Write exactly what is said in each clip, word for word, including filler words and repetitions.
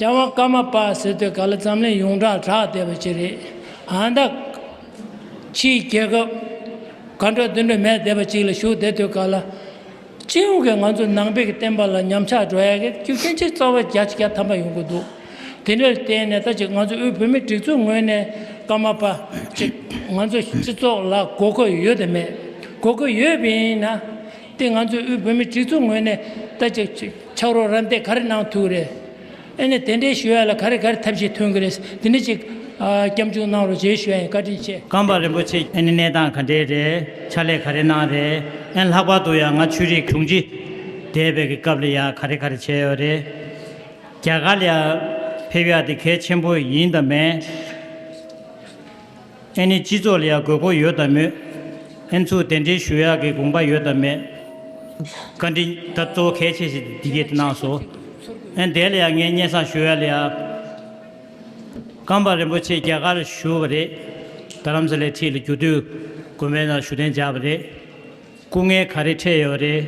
རྒྱལ་དབང་ཀརྨ་པ་ཟེར་དུས་ག་ལ་འཛམ་གླིང་ཡོངས་གྲགས་གྲགས་བསྡད་པ་ཅིག་རེད། ཨ་ད་ཕྱིའི་རྒྱལ་ཁབ་ག་འགྲོ་དོན་འགྲོ་མེད་བསྡད་པ་ཅིག་ལ་བཞུགས་བསྡད་དུས་ག་ལ། སྤྱི་ཡོངས་ཀྱི་ང་ཚོ་ནང་པའི་གི་བསྟན་པ་ལ་ཉམས་ཆག་འགྲོ་ཡ་གི་རྒྱུ་རྐྱེན་ཆེ་རྩ་བ་བརྒྱ་ཆ་བརྒྱ་ཐམ་པ་ཡོང་གི་འདུག་དེ་འདྲར་བརྟེན་ནས་ད་ཅིག་ང་ཚོ་དབུས་བོད་མིའི་སྒྲིག་འཛུགས་ངོས་ནས་ཀརྨ་པ་ཅིག་ང་ཚོ་སྤྱི་ཚོགས་ལ་དགོས་མཁོ་ཡོད་དམ་མེད། དགོས་མཁོ་ཡོད་པ་ཡིན་ན་དེ་ང་ཚོའི་དབུས་བོད་མིའི་སྒྲིག་འཛུགས་ངོས་ནས་ད་ཅིག་ཕྱག་རོགས་རམ་འདེགས་ག་རེ་གནང་ཐུབ་རེད། ཨ་ནི་དེ་འདྲའི་ཞུ་ཡ་ལ་ག་རེ་ག་རེ་ཐབས་ཤེས་ཐོན་གི་རེད། དེ་འདྲ་ཅིག་ཨ་སྐྱབས་འཇུག་གནང་རོགས་བྱེད་ཞུ་ཡ་ཡིན། བཀའ་དྲིན་ཆེ། ཀརྨ་པ་རིན་པོ་ཆེ་ཨ་ནི་གནས་སྟངས་ག་འདྲས་རེད། ཕྱག་ལས་ག་རེ་གནང་རེད། ཨ་ནི་ལྷག་པར་དུ་ཡང་ང་ཆོས་རིག་དྲུང་ཆེ་བསྡད་པའི་གི་སྐབས་ལ་ཡང་ག་རེ་ག་རེ་བྱས་ཡོད་རེད། རྒྱ་གར་ལ་ཡང་ཕེབས་ཡ་དེ་གལ་ཆེན་པོ་ཡིན་དམ་མེད། ཨ་ནི་སྤྱི་ཚོགས་ལ་ཡང་དགོས་མཁོ་ཡོད་དམ་མེད། ཨ་ནི་ཚུར་གདན་འདྲེན་ཞུ་ཡག་གི་དགོངས་པ་ཡོད་དམ་མེད། བཀའ་དྲིན་ད་གཙོ་བོ་གལ་ཆེ་ཞིག་འདི་གས་གནང་སོང་། ཨ་ནི་དེ་ལ་ཡང་ངས་སྙན་སེང་ཞུ་ཡ་ལ་ཡང་། ཀརྨ་པ་རིན་པོ་ཆེ་རྒྱ་གར་བཞུགས་པ་རེད། རྡ་རམ་ས་ལའི་འཁྲིས་ལ་རྒྱུད་སྟོད་དགོན་པའི་ནང་བཞུགས་གདན་འཇགས་པ་རེད། སྐུ་ངལ་ག་རེ་འཕྲད་ཡོད་རེད།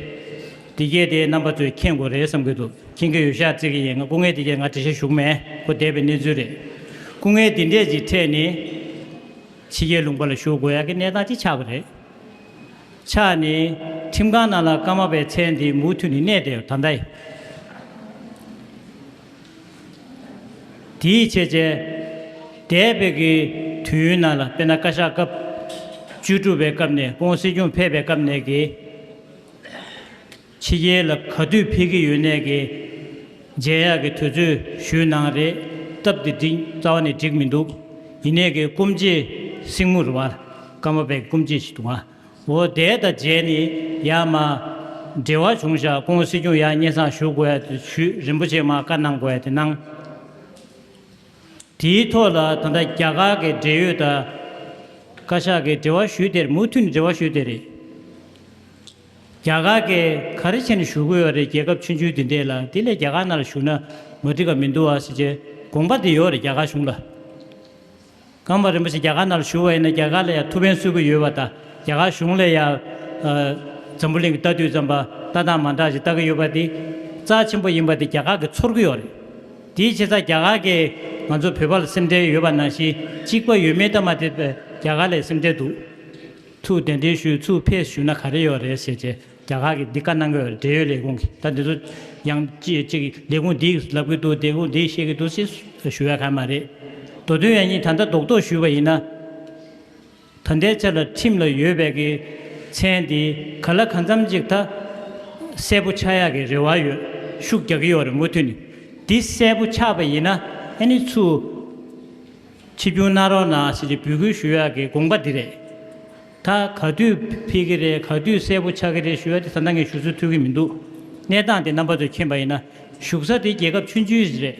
འདི་གས་དེ་རྣམ་པ་ཚོས་མཁྱེན་དགོས་རེད་བསམ་གྱི་འདུག་མཁྱེན་གྱི་ཡོད་ཤག་བརྩི་གི་ཡིན། ང་སྐུ་ངལ་འདི་གས་ང་འགྲེལ་བཤད་ཞུ་གི་མེད། ཁོ་བསྡད་པའི་གནས་ཚུལ་རེད། སྐུ་ངལ་འདི་འདྲས་ཅིག་འཕྲད་ནས་ཕྱི་རྒྱལ་ལུང་པ་ལ་བཞུགས་དགོས་ཡ་གི་གནས་སྟངས་ཅིག་ཆགས་པ་རེད། ཆགས་ནས་ཁྲིམས་ཁང་ནང་ལ་ཀརྨ་པའི་མཚན་དེ་མུ་མཐུད་ནས་གནས་བསྡད་ཡོད་ད་ལྟ་ཡིན། དེའི་ཆེད་བྱས་འདས་པའི་གི་དུས་ཡུན་ནང་ལ་དཔེར་ན་བཀའ་ཤག་སྐབས་བཅུ་དྲུག་པའི་སྐབས་ནས་སྐུ་ངོ་སྲིད་སྐྱོང་ཕེབས་པའི་སྐབས་ནས་གི་ཕྱི་རྒྱལ་ལ་ག་དུས་ཕེབས་ཀྱི་ཡོད་ནས་གི་མཇལ་ཡག་གི་དུས་ཚོད་ཞུས་གནང་རེད། སྟབས་བདེ་འགྲིག་རྩ་བ་ནས་འགྲིག་མི་འདུག་ཡིན་ནས་གི་སྐུ་མཆེད་སྲིང་མོ་རེད་བ། ཀརྨ་པའི་སྐུ་མཆེད་ཞིག་འདུག་ཨ། འོ་དེ་དང་མཇལ་ནས་ཡར་མར་འབྲེལ་བ་བྱུང་ཤག་སྐུ་ངོ་སྲིད་སྐྱོང་ཡར་སྙན་སེང་ཞུ་དགོས་ཡ་དེ་ཞུས། རིན་པོ་ཆེ་མར་བཀའ་གནང་དགོས་ཡ་དེ་གནང་། དེའི་ཐོག་ལ་ད་ལྟ་རྒྱ་གར་གྱི་འབྲེལ་ཡོད་དང་བཀའ་ཤག་གི་འབྲེལ་བ་ཞུས་དེ་རེད། མུ་མཐུད་ནས་འབྲེལ་བ་ཞུས་དེ་རེད། རྒྱ་གར་གྱིས་ག་རེ་བྱས་ནས་ཞུ་གི་ཡོད་རེད། རྒྱལ་ཁབ་ཆུང་ཆུང་འདི་འདྲས་ལ་དེ་ལས་རྒྱ་གར་ནང་ལ་བཞུགས་ན་མ་འགྲིག་ག་མི་འདུག་ཨ་ཟེར་བྱས་དགོངས་པ་དེ་ཡོད་རེད་རྒྱ་གར་གཞུང་ལ། ཀརྨ་པ་རིན་པོ་ཆེ་རྒྱ་གར་ནང་ལ་བཞུགས་པ་ཡིན་ན་རྒྱ་གར་ལ་ཡང་ཐུགས་ཕན་གསོས་ཀྱི་ཡོད་པ་དང་རྒྱ་གར་གཞུང་ལ་ཡང་འཛམ་བུ་གླིང་གི་ལྟ་དུས་ཙམ་པ་ལྟ་སྟངས་མ་འདྲ་ཞིག་ལྟ་གི་ཡོད་པ་དེ་རྩ་ཆེན་པོ་ཡིན་པ་དེ་རྒྱ་གར་གྱིས་ཚོར་གྱི་ཡོད་རེད། དེའི་ཕྱིར་ད་རྒྱ་གར་གྱིས་ང་ཚོ་བོད་པ་ལ་སེམས་ཁྲལ་ཡོད་པ་ནང་བཞིན་གཅིག་པ་ཡོད་མེད་ལྟ་མ་དེ་རྒྱ་གར་ལ་སེམས་ཁྲལ་འདུག་ཚུར་གདན་འདྲེན་ཞུས། ཚུར་ཕེབས་ཞུས་ན་ག་རེ་ཡོད་རེད་ཟེར་བྱས་རྒྱ་གར་གྱིས་འདི་བཀའ་གནང་གི་ཡོད་རེད། འབྲེལ་ཡོད་ལས་ཁུངས་ཀྱིས། ད་འདི་ཚོ་ཡང་ཅི་ཅིག་ལས་ཁུངས་འདིས་ལབ་ཀྱི་འདུག་ལས་ཁུངས་འདིས་བཤད་ཀྱི་འདུག་ཅེས་ཞུ་ཡ་གང་མ་རེད། མདོ་དོན་ཡང་སྙིང་ད་ལྟ་རྡོག་རྡོག་ཞུས་པ་ཡིན་ན། ད་ལྟའི་ཆ་ལ་ཁྲིམས་ལ་ཡོད་པའི་གི་མཚན་འདི་ག་ལ་གང་འཚམ་ཅིག་ད་གསལ་པོ་ཆགས་ཡག་གི་རེ་བ་ཡོད། ཤུགས་རྒྱག་གི་ཡོད་རེད་མུ་མཐུད་ནས། འདི་གསལ་པོ་ཆགས་པ་ཡིན་ན་ཨ་ནི་ཚུར་ཆིབས་བསྒྱུར་གནང་རོགས་གནང་ཞེས་འབོད་སྐུལ་ཞུ་ཡག་གི་དགོངས་པ་འདི་རེད། ད་ག་དུས་ཕེབས་ཀྱི་རེད། ག་དུས་གསལ་པོ་ཆགས་ཀྱི་རེད་ཞུ་ཡ་དེ་ད་ལྟ་ངས་ཞུ་ཚུལ་ཐོས་ཀྱི་མི་འདུག་གནས་སྟངས་དེ་རྣམ་པ་ཚོས་མཁྱེན་པ་ཡིན་ན། བཞུགས་ས་དེ་རྒྱལ་ཁབ་ཆུང་ཆུང་ཞིག་རེད།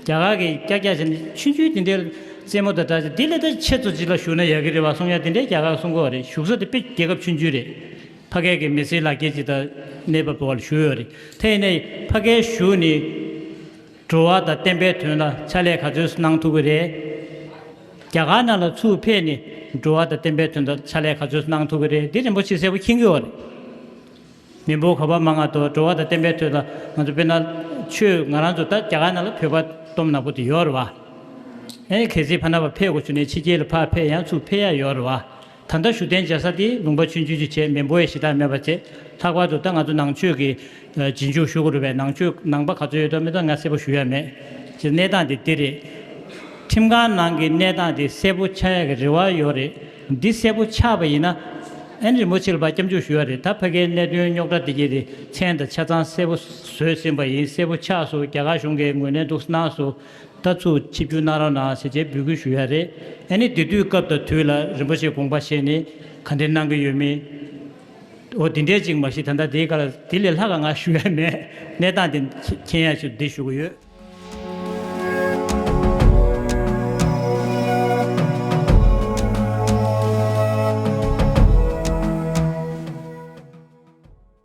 རྒྱ་གར་གྱིས་ཀྱག་ཀྱག་བྱས་ནས་ཆུང་ཆུང་དེ་འདྲའི་རྩེད་མོ་དང་འདྲ་ཅིག་དེ་ལས་ད་ཆེ་ཚོ་ཅིག་ལ་ཞུ་ན་ཡག་གི་རེད་བ་གསུང་ཡ་དེ་འདྲའི་རྒྱ་གར་གསུང་གི་ཡོད་རེད། བཞུགས་ས་དེ་དཔེ་རྒྱལ་ཁབ་ཆུང་ཆུང་རེད། ཕ་གིའི་མི་སེར་ལག་འཁྱེར་ཅིག་དང་གནས་བབ་བར་ལ་ཞུ་ཡོད་རེད། དེ་ཡིན་ནའི་ཕ་གིར་བཞུགས་ནས། འགྲོ་བ་དང་བསྟན་པའི་དོན་ལ་ཕྱག་ལས་ག་ཚོད་གནང་ཐུབ་ཀྱི་རེད། རྒྱ་གར་ནང་ལ་ཚུར་ཕེབས་ནས་འགྲོ་བ་དང་བསྟན་པའི་དོན་དུ་ཕྱག་ལས་ག་ཚོད་གནང་ཐུབ་ཀྱི་རེད། འདི་རིན་པོ་ཆེ་གསལ་པོ་མཁྱེན་གྱི་ཡོད་རེད། མི་འབོར་ག་པར་མང་ང་དོ་འགྲོ་བ་དང་བསྟན་པའི་དོན་ལ་ང་ཚོ་དཔེར་ན་ཆོས་ང་རང་ཚོ་ད་རྒྱ་གར་ནང་ལ་བོད་པ་སྟོབས་ནག་པོ་དེ་ཡོད་རེད་བ། ཨེ་གལ་སྲིད་ཕ་ན་པ་ཕེབས་དགོས་བྱུང་ནས་ཕྱི་རྒྱལ་ལ་ཕར་ཕེབས་ཡང་ཚུར་ཕེབས་ཡ་ཡོད་རེད་བ། ད་ལྟ་བཞུགས་གདན་འཇགས་ས་དེ་ལུང་པ་ཆུང་ཆུང་ཅིག་བྱས་མི་འབོར་ཡ་ཞེ་དྲག་མེད་པ་བྱས། ལྷག་པར་དུ་ད་ང་ཚོ་ནང་ཆོས་ཀྱི་རྗེས་འཇུག་ཞུ་དགོས་རེད་པས། ནང་ཆོས་ནང་པ་ག་ཚོད་ཡོད་དམ་མེད་དམ་ང་གསལ་པོ་ཞུ་ཡ་མེད། ཅེས་གནས་སྟངས་དེ་འདི་རེད། ཁྲིམས་ཁང་ནང་གི་གནས་སྟངས་དེ་གསལ་པོ་ཆགས་ཡ་གི་རེ་བ་ཡོད་རེད། འདི་གསལ་པོ་ཆགས་པ་ཡིན་ན་ཨ་ནི་རིན་པོ་ཆེ་ལ་ཕར་སྐྱབས་འཇུག་ཞུ་ཡ་རེད། ད་ཕ་གིའི་གནད་དོན་རྙོག་དྲ་འདི་གས་དེ་མཚན་དང་ཆ་ཚང་གསལ་པོ་བཟོས་ཟིན་པ་ཡིན། གསལ་པོ་ཆགས་སོང་། རྒྱ་གར་གཞུང་གིས་ངོས་ལེན་ཏོག་ཙམ་གནང་སོང་། ད་ཚུར་ཆིབས་བསྒྱུར་གནང་རོགས་གནང་ཟེར་བྱས་འབོད་སྐུལ་ཞུ་ཡ་རེད། ཨ་ནི་དེ་དུས་སྐབས་དང་དུས་ལ་རིན་པོ་ཆེས་དགོངས་པ་བཞེས་ནས་ག་འདྲ་གནང་གི་ཡོད་མེད། འོ་དེ་འདྲས་ཅིག་མ་གཞི་ད་ལྟ་དེའི་སྐབས་ལ་དེ་ལས་ལྷག་ག་ང་ཞུ་ཡ་མེད། གནས་སྟངས་དེ་མཁྱེན་ཡ་ཞུ་འདི་ཞུ་གི་ཡོད།